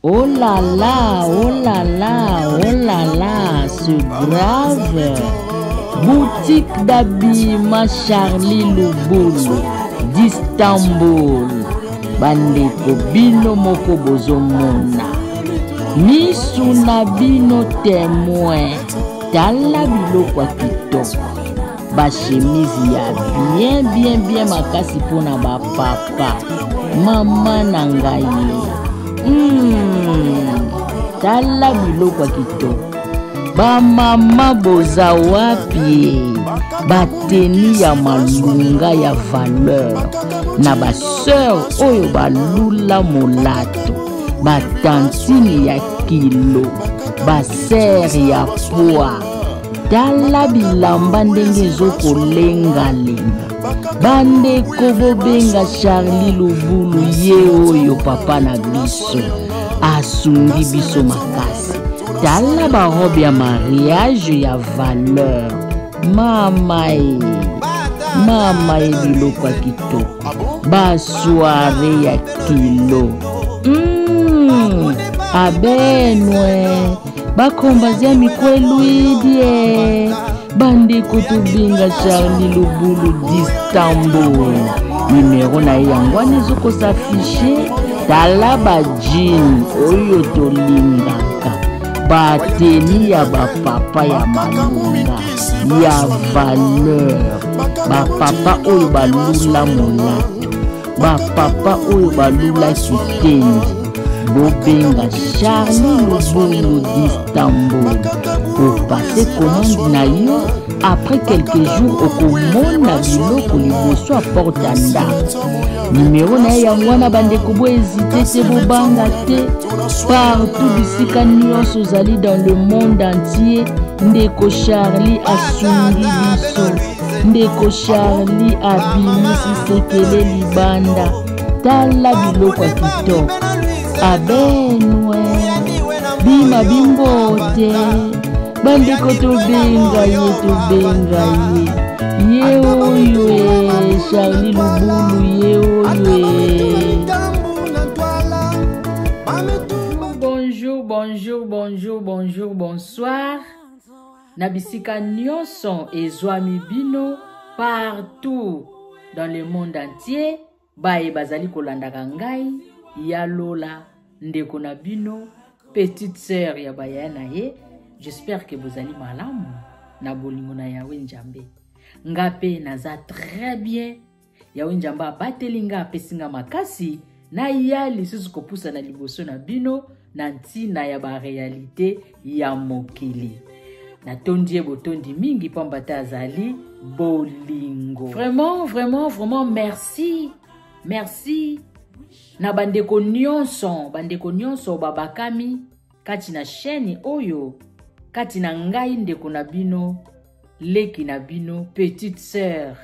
Oh là là, oh là là, oh là là, c'est grave. Boutique d'habillement Charlie Lubulu d'Istanbul. Bandeko bino moko bozomona. Misu na bino témoin. Tala biloko ya kitoko. Ba chemise ya bien bien bien makasi mpona ba papa. Mama na ngai. Tala biloko ya kitoko. Bamama boza wapi? Bateni ya malunga ya valeur na baseur oyo balula molato, batantine ya kilo, basere ya poids. Tala bilamba ndenge ezokolengalenga. Bandeko bobenga Charlie Lubulu, ye oyo papa na biso asungi biso makasi. Tala barobe ya mariage ya valeur. Mama e, mama e, biloko ya kitoko, basoire ya kilo. Abenwe bakombazi ya mikwelwidie. Bandeko tobenga Charlie Lubulu d'Istanbul. Numero na ye yango wana ezokosafishe. Tala ba jean oyo tolingaka, bateni ya bapapa ya malunga ya valeur, bapapa oyo balula molato, bapapa oyo balula kitendi. Bobenga Charlie Lubulu d'Istanbul. Opase commande na yo, après quelques jours okomona biloko liboso ya porte ya ndako. Numero na ye yango wana, bandeko bohésite te, bobanga te. Partout bisika nyonso ozali dans le monde entier, ndeko Charlie asungi biso. Ndeko Charlie abimisi sekele libanda. Tala biloko ya kitoko. Abenwe bima bimbote. Bandeko tobenga ye, tobenga ye, ye oyo e Charlie Lubulu, ye oyo e. Bonjour, bonjour, bonjour, bonjour, bonsoir. Na bisika nyonso ezwami bino partout dans le monde entier, baye bazali kolandaka ngai ya Lola, ndeko na bino, petite sœur ya bayaya na ye. J'espère que bozali malamu na bolingo na Yahweh Nzambe. Nga pe naza très bien. Yahweh Nzambe abateli nga, apesi nga makasi na ya lisusu kopusa na liboso na bino na ntina ya ba réalité ya mokili. Natondi ye botondi mingi pamba te azali bolingo. Vraiment, vraiment, vraiment merci. Merci na bandeko nyonso, bandeko nyonso babakami kati na chaîne oyo, kati na ngai ndeko na bino, leki na bino, petite sœur,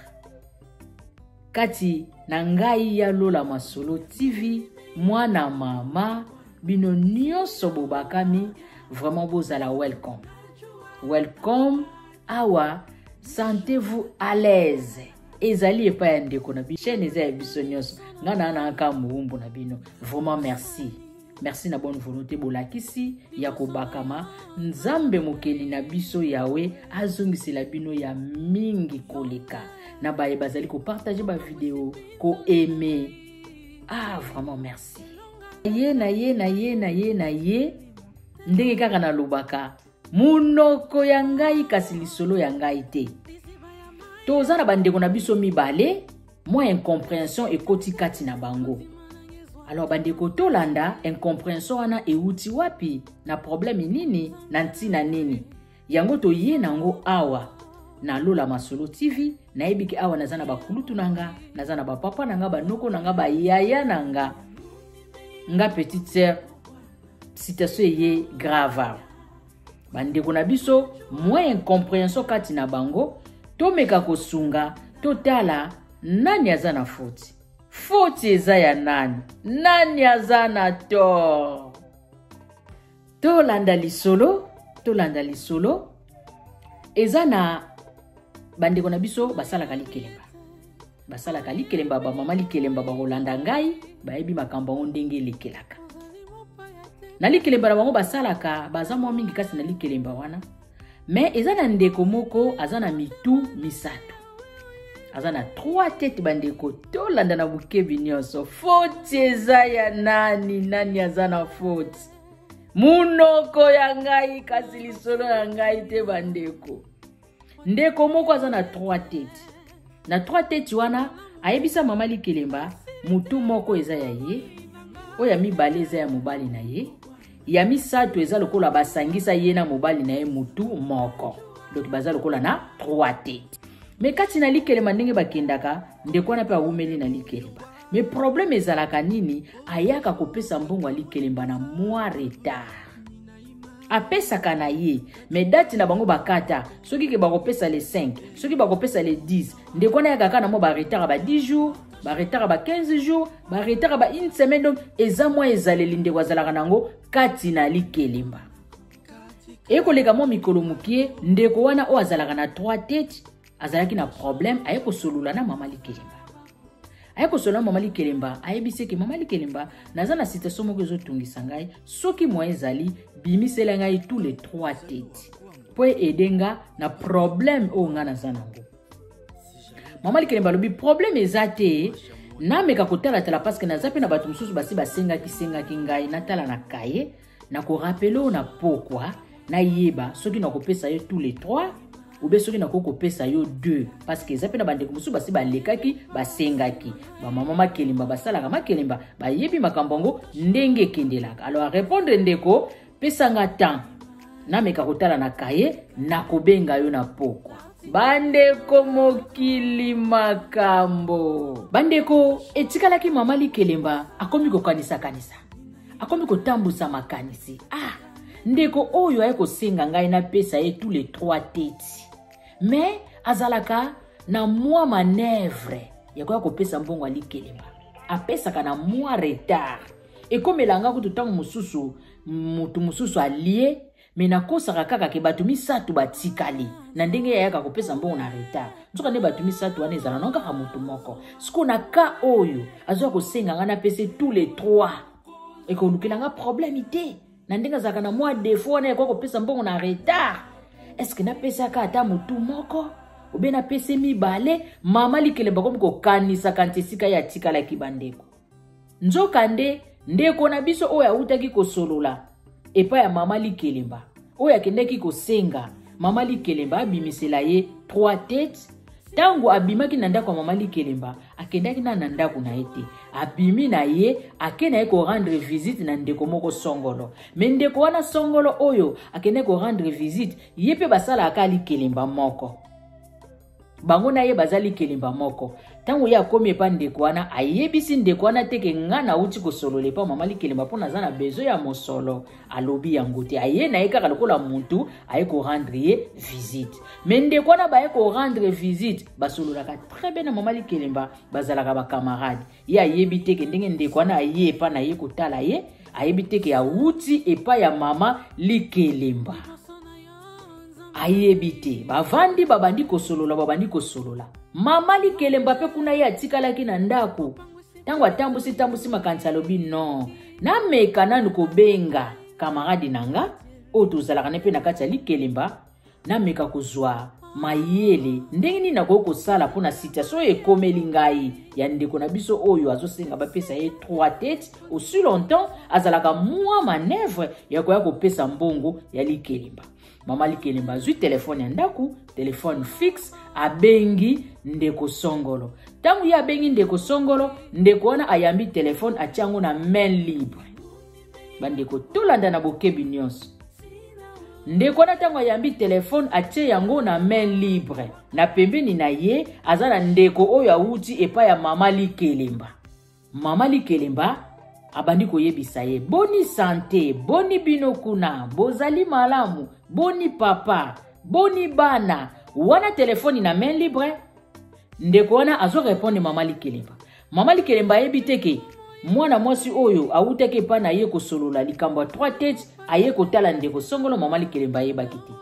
kati na ngai ya Lola Masolo TV, mwana mama, bino nyonso bobakami, vraiment bozala welcome. Welcome awa, sentez-vous à l'aise. Ezali epai ya ndeko na bino, chaîne eza ya biso nyonso. Nga na na ka muumbu na bino. Vraiment merci. Merci na bonne volonté bolakisi ya kobakama. Nzambe mokeli na biso Yahweh azongisela bino ya mingi koleka. Na baye bazali ko partager ba vidéo, ko aimer. Ah vraiment merci. Ye na ye na ye na ye na ye ndenge kaka nalobaka munoko ya ngai kasi lisolo ya ngai te. Toza na bandeko na biso mibale, mwa incompréhension ekoti kati na bango. Alors bandeko tolanda incompréhension wana euti wapi, na problème nini, na ntina nini. Yango toye nango awa na Lola Masolo TV. Nayebi ke awa naza na bakulutu na nga, naza na bapapa na nga, banoko na nga, bayaya na nga. Nga petite sœur, situation eye grave. Bandeko na biso mwa incompréhension kati na bango, tomeka kosunga, totala nani aza na faute. Faute eza ya nani? Nani aza na tort? Tolanda lisolo, tolanda lisolo. Eza na bandeko na biso basalaka likelemba. Basalaka likelemba, ba mama likelemba bakolanda ngai, bayebi makambo yango ndenge elekelaka. Na likelemba na bango basalaka, baza mwa mingi kasi na likelemba wana. Mais eza na ndeko moko aza na mitu misato. Aza na 3 tete bandeko, tolanda na bokebi nyonso. Foti eza ya nani? Nani aza na foti? Munoko ya ngai kasi lisolo ya ngai te bandeko. Ndeko moko aza na 3 tete. Na 3 tete wana ayebisa mama Likelemba mutu moko eza ya ye, oyo ya mibale eza ya mobali na ye, ya misato eza lokola basangisa ye na mobali na ye mutu moko. Donc baza lokola na 3 tete. Me kati na likelemba ndenge bakendaka, ndeko wana pe awumeli na likelemba. Me problème ezalaka nini? Ayaka kopesa mbongo ya likelemba na mwa retard. Apesaka na ye, me date na bango bakata, soki ke bakopesa le 5, soki bakopesa le 10, ndeko wana ayaka kaka na mwa ba retard ba 10 jours, ba retard ba 15 jours, ba retard ba une semaine. Donc eza mwa ezaleli ndeko azalaka nango kati na likelemba. Ekoleka mwa mikolo mokie, ndeko wana oyo azalaka na 3 tete azalaki na problème, aye kosolola na mama Likelemba. Aye kosolola na mama Likelemba, ayebisi eke mama Likelemba, naza na situation moko ezotungisa ngai, soki mwa ezali bimisela ngai tous les 3 tete po aide nga na problème oyo nga naza nango. Mama Likelemba alobi problème eza te, nameka kotalatala parce que naza pe na bato mosusu basi basengaki sengaki ngai natala na kaye, nakorapele oyo na pokwa nayeba soki nakopesa yo tous les 3 ou bien soki nakoki kopesa yo 2, parce que eza pe na bandeko mosusu basi balekaki basengaki. Bamama makelemba basalaka makelemba, bayebi makambo yango ndenge ekendelaka. Alors a répondre ndeko, pesanga temps nameka kotala na kaye, nakobenga yo na pokwa. Bandeko mokili makambo. Bandeko etikalaki mama Likelemba akomi kokanisa-kanisa, akomi kotambusa makanisi. Ah, ndeko oyo aye kosenga ngai napesa ye tous les 3 tete, mais azalaka na mwa manœuvre ya koya kopesa mbongo ya likelemba, apesaka na mwa retard. Ekomela nga kutu ntango mosusu motu mosusu alie, me nakosaka kaka ke bato misato batikali na ndenge yayaka kopesa mbongo na retard. Nzoka nde bato misato wana ezala non kaka motu moko. Siko na ka oyo azoya kosenga nga napesa tous les 3, ekolukela nga problème te na ndenge azalaka na mwa défaut wana ya koya kopesa mbongo na retard. Est-ce que napesaka ata motu moko obe napese mibale? Mama Likelemba akomi kokanisa kanisa esika ye atikalaki bandeko. Nzoka nde ndeko na biso oyo awutaki kosolola epai ya mama Likelemba, oyo akendaki kosenga mama Likelemba abimisela ye 3 têtes, ntango abimaki na ndako ya mama Likelemba, akendaki na ndako na ye te, abimi na ye ake na ye korendre visite na ndeko moko songolo. Me ndeko wana songolo oyo akendaki korendre visite, ye mpe basalaka likelemba moko, bango na ye baza likelemba moko. Ntango ye akomi epa ndeko wana, ayebisi ndeko wana te ke nga nauti kosolola epa mama Likelemba mpo naza na besoin ya mosolo. Alobi yango te, aye na ye kaka lokola muntu aye korendre ye visite. Me ndeko wana baye korendre visite, basololaka très bien na mama Likelemba, bazalaka ba camarade. Ye ayebi te ke ndenge ndeko wana aye epa na ye kotala ye, ayebi te ke awuti epa ya mama Likelemba. Ayebi te. Bavandi babandi kosolola, babandi kosolola. Mama Likelemba pe kuna ye atikalaki na ndako. Tango atambusi tambusi makanisi alobi non, nameka nanu kobenga camarade na nga oyo tozalaka ne pe na kati ya likelemba, nameka kozwa mayele ndenge nini nakoki kosala mpona situation oyo ekomeli ngai ya ndeko na biso oyo azosenga bapesa ye 3 têtes aussi longtemps azalaka mwa manœuvre ya koya kopesa mbongo ya likelemba. Mama Likelemba azwi telefone ya ndako, telefone fixe, abengi ndeko songolo. Ntango ye abengi ndeko songolo, ndeko wana ayambi telefone, atia yango na main libre. Bandeko tolanda na bokebi nyonso. Ndeko wana ntango ayambi telefone, atie yango na main libre. Na pembeni na ye aza na ndeko oyo awuti epai ya mama Likelemba. Mama Likelemba abandi koyebisa ye, boni sante, boni bino kuna, bozali malamu, boni papa, boni bana. Wana telefone na main libre, ndeko wana azo répondre mama Likelemba. Mama Likelemba ayebi te ke mwana mwasi oyo awutaki epai na ye kosolola likambo ya 3 têtes, aye kotala ndeko songolo. Mama Likelemba ayebaki te.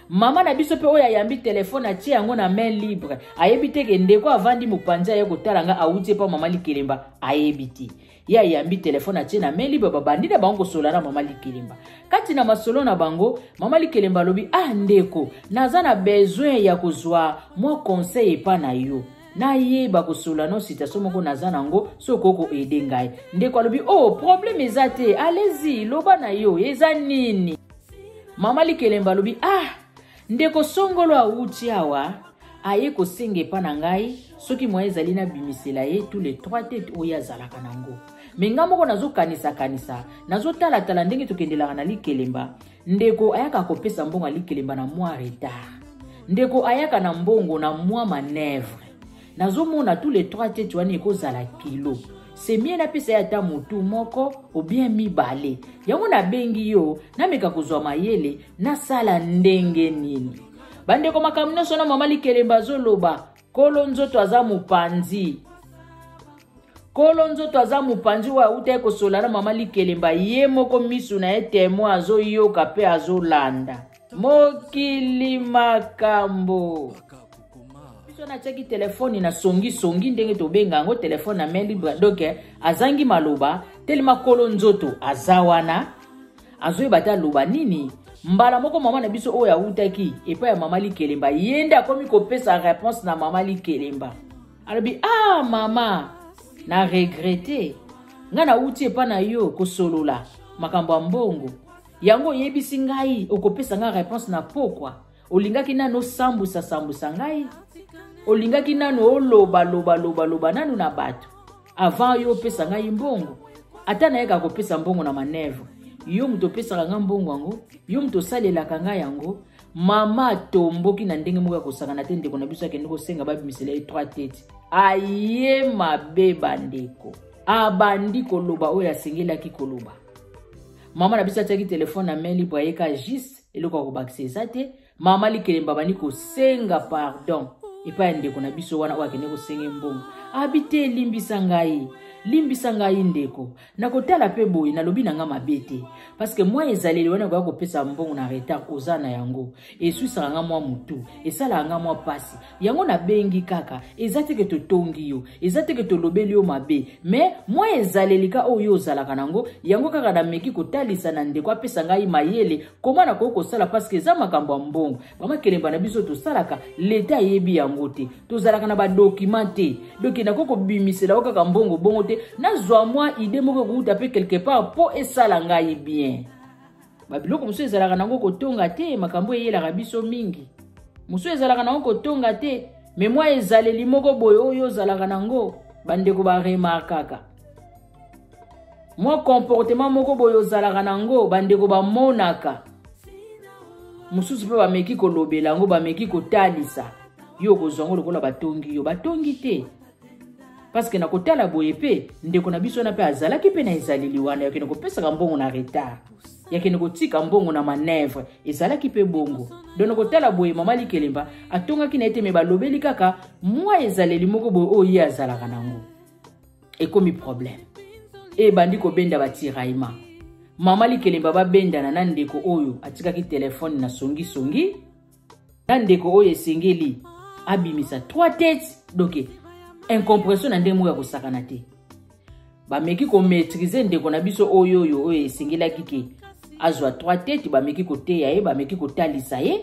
Mama na biso pe oyo ayambi telefone atie yango na main libre, ayebi te ke ndeko avandi mopanzi aye kotala nga awuti epa mama Likelemba, ayebi te. Ye ayambi telefone atie na main libre, babandi na bango kosolola na mama Likelemba. Kati na masolo na bango, mama Likelemba alobi: ah ndeko, naza na besoin ya kozwa mwa conseil epa na yo, nayeba kosolola no situation moko naza nango, soki okoki koede ngai. Ndeko alobi: oh, problème eza te, allez-y, loba na yo, eza nini? Mama Likelemba alobi: ah ndeko songolo awuti awa, aye kosenga epa na ngai soki moyen ezali nabimisela ye tous les trois têtes oyo azalaka nango. Me nga moko nazokanisa-kanisa, nazotalatala ndenge tokendelaka na Likelemba. Ndeko ayaka kopesa mbongo ya Likelemba na mwa retard, ndeko ayaka na mbongo na mwa manœuvre. Nazomona tous les trois têtes wana ekozala kilo, c'est mieux napesa ye ata motu moko ou bien mibale. Yango nabengi yo, nameka kozwa mayele, nasala ndenge nini? Bandeko, makambo nyonso na mama Likelemba azoloba, kolo nzoto aza mopanzi. Kolo nzoto aza mopanzi oyo awuta ye kosola na mama Likelemba, ye moko misu na ye témoin, azoyoka mpe azolanda mokili makambo. Biso natiaki telefone na songisongi, ndenge tobenga yango telefone na main libre. Donc azangi maloba telema, kolo nzoto aza wana, azoyeba te aloba nini. Mbala moko mama na biso oyo awutaki epai ya mama Likelemba, ye nde akomi kopesa réponse na mama Likelemba. Alobi: ah mama, na regretter, ngai nawuti epai na yo kosolola makambo ya mbongo, yango oyebisi ngai okopesa ngai réponse na pokwa. Olingaki nanu osambusa-sambusa ngai, olingaki nanu oloba loba loba loba nanu na bato avant yo opesa ngai mbongo. Ata nayeka kopesa mbongo na manœuvre, yo moto opesaka ngai mbongo yango, yo moto osalelaka ngai yango. Mama atomboki na ndenge moko ya kosakana te. Ndeko na biso akende kosenga babimisela ye trois têtes, aye mabe. Bandeko, abandi koloba oyo asengelaki koloba. Mama na biso atiaki telefone na main libre, ayeka juste eloko ya kobakisa eza te. Mama Likelemba bandi kosenga pardon epai ya ndeko na biso wana oyo akende kosenga mbongo. Abi te: limbisa ngai, limbisa ngai ndeko, nakotala mpe boye, nalobi na nga mabe te, parce que mwa ezaleli wana koya kopesa mbongo na retard oza na yango, eswisaka nga mwa motu, esalaka nga mwa pasi. Yango nabengi kaka, eza te ke totongi yo, eza te ke tolobeli yo mabe, mais mwa ezaleli ka oyo ozalaka nango, yango kaka nameki kotalisa na ndeko apesa ngai mayele koma nakoki kosala, parce que eza makambo ya mbongo. Bamakelemba na biso tosalaka, leta ayebi yango te, tozalaka na badocument te. Donc nakoki kobimisela yo kaka mbongo bongo te, nazwa mwa idée moko ekouta mpe quelque part mpo esala ngai bien. Babiloko mosusu ezalaka nango kotonga te, makambo eyelaka biso mingi mosusu ezalaka nango kotonga te, mais mwa ezaleli moko boye oyo ozalaka nango, bandeko baremarkaka. Mwa comportement moko boye ozalaka nango, bandeko bamonaka. Mosusu mpe bameki kolobela yango, bameki kotalisa yo, okozwa yango lokola batongi yo. Batongi te, parce que na kotala boye mpe ndeko na biso wana mpe azalaki mpe na ezaleli wana yakende kopesaka mbongo na retard, yakende kotika mbongo na manœuvre, ezalaki mpe bongo. Donc na kotala boye, mama Likelemba atongaki na ye te, mais balobeli kaka mwa ezaleli moko boye oyo ye azalaka nango. Ekomi problème, ebandi kobenda batiraillement. Mama Likelemba babendana na ndeko oyo atikaki telefone na songisongi, na ndeko oyo esengeli abimisa trois têtes. Donc incompréhension na ndenge moko ya kosakana te. Bameki komaîtriser ndeko na biso oyo oyo esengelaki ke azwa trois têtes, bameki koteya ye, bameki kotalisa ye.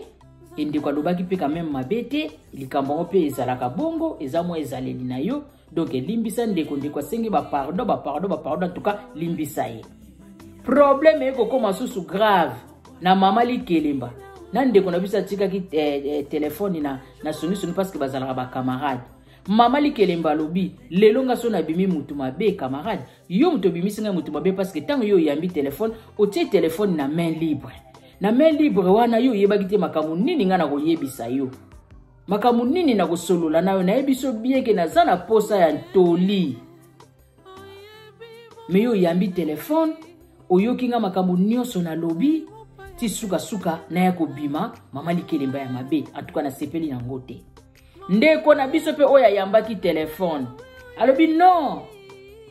Ndeko alobaki mpe quand même mabe te, likambo yango mpe ezalaka bongo, eza mwa ezaleli na yo, donc elimbisa ndeko. Ndeko asengi bapardon, bapardon, bapardon, en tout cas limbisa ye. Problème ekokóma susu grave na mama Likelemba na ndeko na biso atikaki telefone na songisongi, parce que bazalaka bacamarade. Mama Likelemba alobi: lelo nga so nabimi mutu mabe, camarade, yo moto obimisi ngai mutu mabe, parce que ntango yo oyambi telefone, otie telefone na main libre. Na main libre wana, yo oyebaki te makambo nini ngai nakoyebisa yo, makambo nini nakosolola na yo. Nayebi so bien ke naza na posa ya ntoli, mais yo oyambi telefone, oyoki nga makambo nyonso nalobi ti sukasuka naya kobima mama Likelemba ya mabe. Atuka nasepeli yango te. Ndeko na biso mpe oyo ayambaki telefone alobi: non,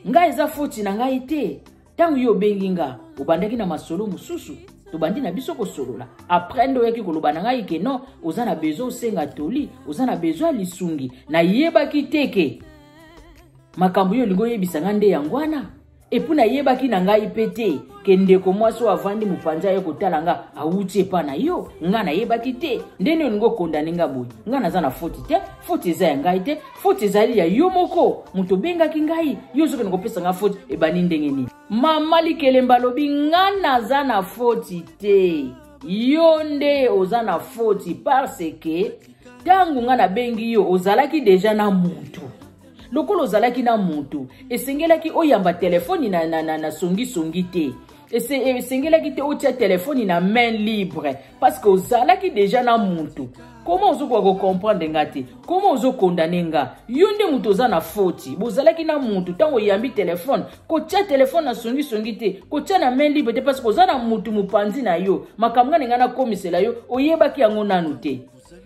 ngai eza foti na ngai te. Ntango yo obengi nga, obandaki na masolo mosusu, tobandi na biso kosolola, après nde oyaki koloba na ngai ke non, oza na besoin osenga toli, oza na besoin ya lisungi. Nayebaki te ke makambo yo olingi oyebisa ngai nde yango wana. Epuis nayebaki na ngai mpe te ke ndeko mwasi oyo avandi mopanzi aye kotala nga awuti epa na yo. Nga nayebaki te. Ndenge olingi okondane nga boye? Nga naza na foti te, foti eza ya ngai te, foti ezali ya yo moko moto obengaki ngai. Yo ozokende kopesa nga foti ebandi ndenge nini? Mama Likelemba alobi nga naza na foti te, yo nde oza na foti, parce que ntango nga nabengi yo ozalaki deja na mutu. Lokola ozalaki na mutu, esengelaki oyamba telefoni na songisongi te. Esengelaki te otia telefoni na main libre, parce que ozalaki deja na mutu. Comment ozokoka kocomprendre nga te? Comment ozokondane nga? Yo nde mutu oza na foti. Bozalaki na mutu ntango oyambi telefone, kotia telefone na songisongi te, kotia na main libre te, parce que oza na mutu mopanzi na yo. Makambo nga na ngai nakomisela yo, oyebaki yango nanu te.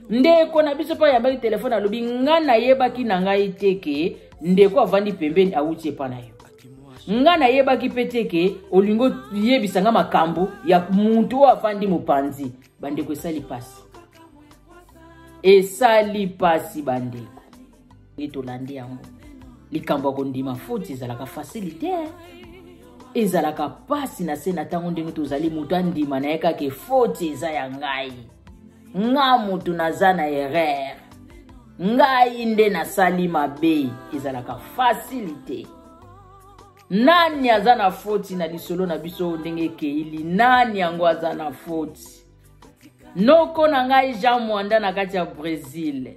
Ndeko na biso mpe ayambaki telefone alobi nga nayebaki na ngai te ke ndeko avandi pembeni awuti epa na yo. Nga nayebaki mpe te ke olingi oyebisa nga makambo ya mutu oyo avandi mopanzi. Bandeko, esali pasi, esali pasi bandeko. Nde tolandi yango, likambo ya kondima foti ezalaka facile te, ezalaka pasi na se na ntango ndenge tozali. Moto andima na ye kaka foti eza ya ngai, nga moto naza na erreur, ngai nde nasali mabe, ezalaka facile te. Nani aza na foti na lisolo na biso ndenge ekeili? Nani yango aza na foti? Noko na ngai Jean Mwanda na kati ya Brésil,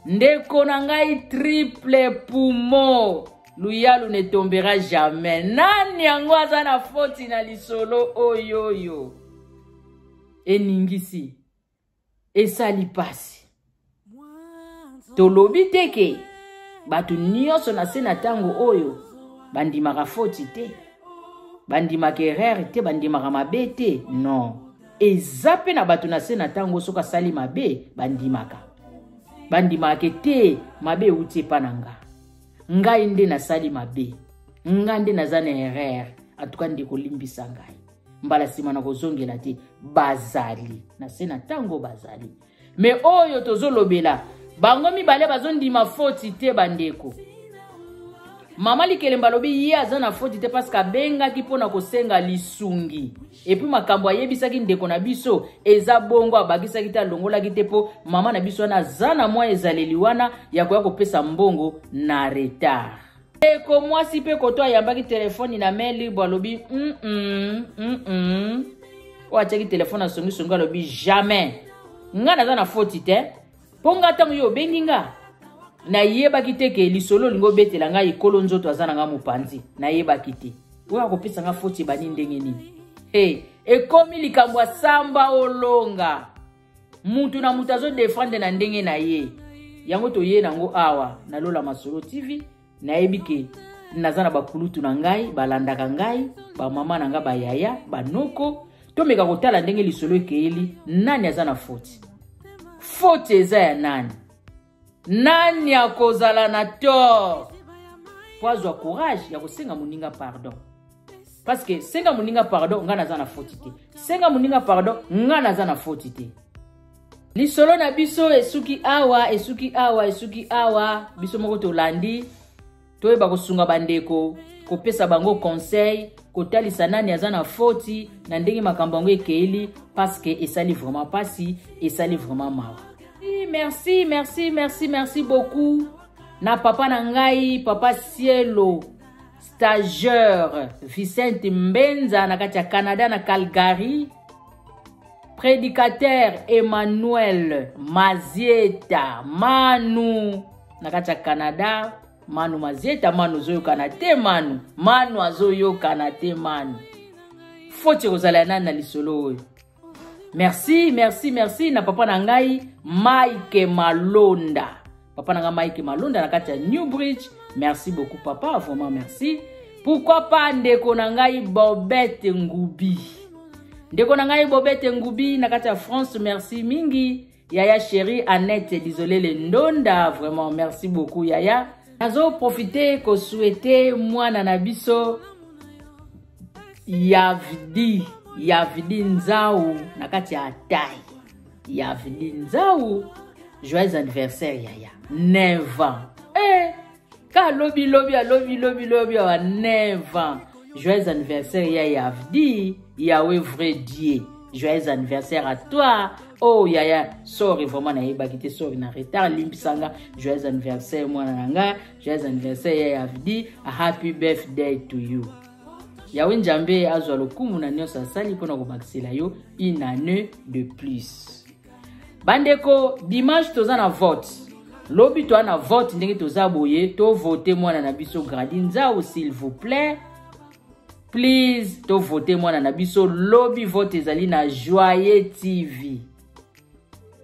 ndeko na ngai triple poumon Luyalu ne tombera jamais. Nani yango aza na foti na lisolo oyoyo? Eningisi, esali pasi. Tolobi te ke bato nyonso na se na ntango oyo bandimaka foti te, bandimaka erreur te, bandimaka mabe te. Non, eza mpe na bato na se na ntango soki asali mabe bandimaka, bandimaka ke te mabe euti epa na nga, ngai nde nasali mabe, ngai nde naza na erreur. Atuka ndeko, limbisa ngai, mbala nsima na kozongela te. Bazali na se na ntango bazali, me oyo tozolobela bango mibale bazondima foti te. Bandeko, mama Likelemba alobi ye aza na foti te parce que abengaki mpona kosenga lisungi, epuis makambo ayebisaki ndeko na biso eza bongo, abakisaki te, alongolaki te, mpo mama na biso wana aza na mwa ezaleli wana ya koya kopesa mbongo na retard. Ndeko mwasi mpe koto ayambaki telefoni na main libre alobi oyo atiaki telefone asongisongi alobi jamais nga naza na foti te, mpo nga ntango yo obengi nga nayebaki te ke lisolo olingi obetela ngai ekolo nzoto aza na nga mopanzi, nayebaki te. Oyo akopesa nga foti ebandi ndenge nini? Hey, ekomi likambo ya samba olonga, mutu na mutu azodefendre na ndenge na ye. Yango toye nango awa na Lola Masolo TV. Nayebi ke naza na bakulutu na ngai balandaka ngai, bamama na ngai, bayaya, banoko. Tomeka kotala ndenge lisolo ekeyeli. Nani aza na foti? Foti eza ya nani? Nani akozala na tort po azwa courage ya kosenga moninga pardon? Parce que senga moninga pardon, ngai naza na foti te. Senga moninga pardon, ngai naza na foti te. Lisolo na biso esuki awa, esuki awa, esuki awa. Biso moko tolandi, toyeba kosunga bandeko, kopesa bango conseil, kotalisa nani aza na foti na ndenge makambo yango ekeeli, parce que esali vraiment pasi, esali vraiment mawa. Merci, merci, merci, merci beaucoup na papa na ngai, papa Cielo stagiaire Vicente Mbenza na kati ya Canada na Calgary, prédicateur Emmanuel Mazieta Manu na kati ya Canada. Manu Mazieta, Manu ozoyokana te, Manu, Manu azoyokana te, Manu. Foti ekozala ya nani na lisolo oyo? Merci, merci, merci na papa na ngai Mike Malonda, papa na ngai Mike Malonda na kati ya New Bridge. Merci beaucoup papa, vraiment merci. Pourquoi pas ndeko na ngai Bobette Ngubi, ndeko na ngai Bobette Ngubi na kati ya France, merci mingi. Yaya chérie Annette Dizolele Ndonda, vraiment merci beaucoup yaya. Nazo profiter ko souhaiter mwana na biso Yavdi, Yavdi Nzau na kati ya Atai. Yavdi Nzau, joyeux anniversaire yaya. 9 ans. Eh, ka lobi lobi lobi lobi lobi awa 9 ans. Joyeux anniversaire ya Yavdi, Yahweh vrai Dieu. Joyeux anniversaire à toi. Oh yaya, sorry vraiment nayebaki te, sorry na retard, limbisa nga. Joyeux anniversaire mwana na nga. Joyeux anniversaire ya Yavdi. Happy birthday to you. Yahweh Nzambe azwa lokumu na nyonso asali mpona kobakisela yo une année de plus. Bandeko, dimanche toza na vote. Lobi toza na vote ndenge toza boye, to voter mwana na biso Grady Nzau s'il vous plaît. Please, to voter mwana na biso lobi vote ezali na Joyeux TV.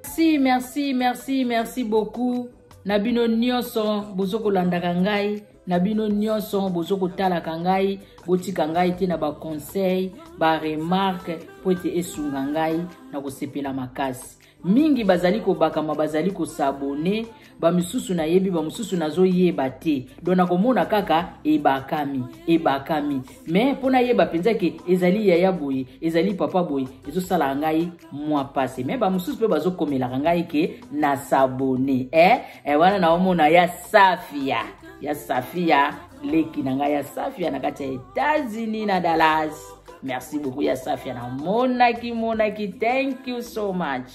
Merci, merci, merci, merci beaucoup. Na bino nyonso bozo kolandaka ngai, na bino nyonso bozo kotalaka ngai, botika ngai te na ba conseil, ba remarque po ete esunga ngai na kosepela makasi. Mingi bazali kobakama, bazali kosabone, ba misusu nayebi, ba mosusu nazoyeba te. Donc nakomona kaka ebakami, ebakami. Mais mpo nayeba mpenza ke ezali yaya boye, ezali papa boye, ezosala ngai mwa pasi. Mais ba mosusu mpe bazokomelaka ngai ke na s'abonner. Wana naomona ya Safia, ya Safia leki na ngai ya Safia na kati ya États-Unis na Dallas. Merci beaucoup ya Safia, na monaki monaki, thank you so much.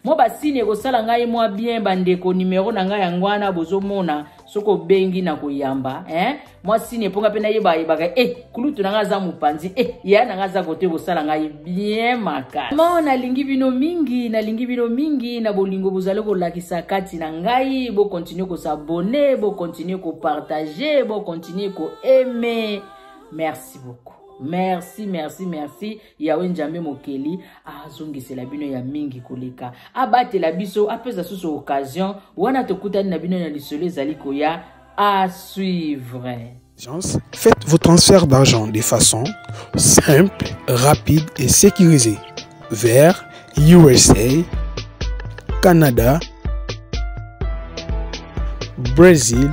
Mwa basini ekosala ngai mwa bien bandeko, numero na ngai yango wana bozomona soki obengi na koyamba, hein? Mwa sini eponga mpe nayeba yebaka, kulutu na ngai aza mopanzi, yaya na ngai aza kote, ekosala ngai bien makasi. Mo nalingi bino mingi, nalingi bino mingi na bolingo bozali kolakisa kati na ngai. Bo continuer ko s'abonner, bo continuer ko partager, bo continuer ko aimer. Merci beaucoup. Merci, merci, merci. Yahweh Nzambe mokeli azongisela bino ya mingi koleka. Abatela biso, apesa susu occasion wana tokutani na bino na lisolo ezali koya à suivre. Agence, faites vos transferts d'argent de façon simple, rapide et sécurisée vers USA, Canada, Brésil,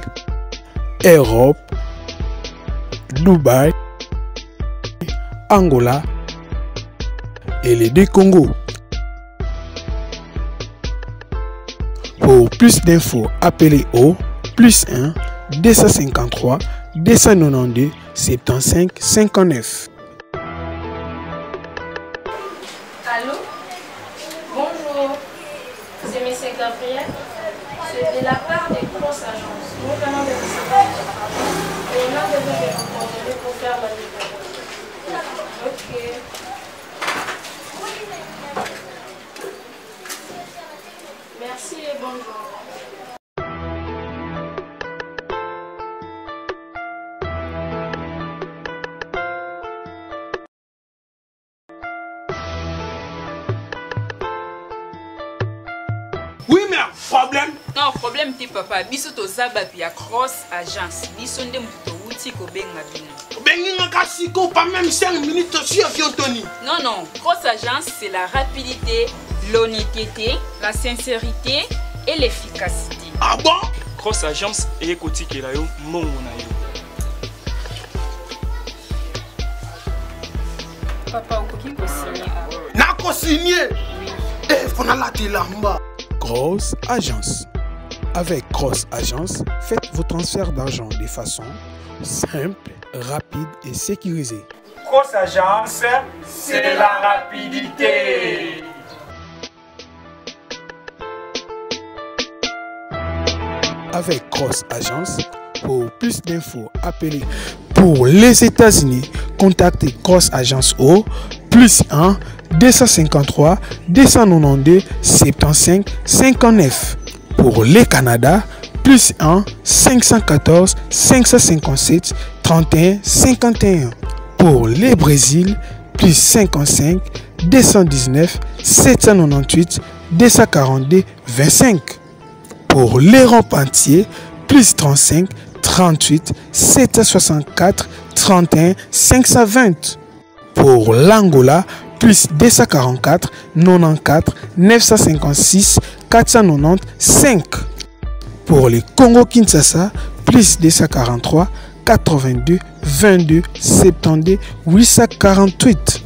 Europe, Dubaï, Angola et les deux Congos. Pour plus d'infos, appelez au plus 1 253 292 75 59. Allô? Bonjour, c'est Monsieur Gabriel. C'est de la part des grosses agences. Nous venons de recevoir votre argent et on a besoin de vos coordonnées pour faire la livraison. Ok. Merci et bonne journée. Oui, mais problème. Non, problème te papa. Biso toza bato ya Cross Agence. Biso nde moto towuti kobenga bino. Obengi nga kasi ko pas même 5 minutes sur avion Tony. Non, non. Cross Agence, c'est la rapidité, l'honnêteté, la sincérité et l'efficacité. Ah bon? Cross Agence eye kotikela yo mbongo na yo. Papa, okoki kosigner awa. Nakosigner? Oui. Faut nalata elamba. Cross Agence. Avec Cross Agence, faites vos transferts d'argent de façon simple, rapide et sécurisée. Cross Agence, c'est la rapidité. Avec Cross Agence, pour plus d'infos, appelez. Pour les États-Unis, contactez Cross Agence au plus 1 253 292 75 59. Pour le Canada, plus 1 514 557 31 51. Pour le Brésil, plus 55 219 798 242 25. Pour l'Europe entière, plus 35 38 764 31 520. Pour l'Angola, plus 244 94 956 495. Pour le Congo-Kinshasa, plus 243 82 22 72 848.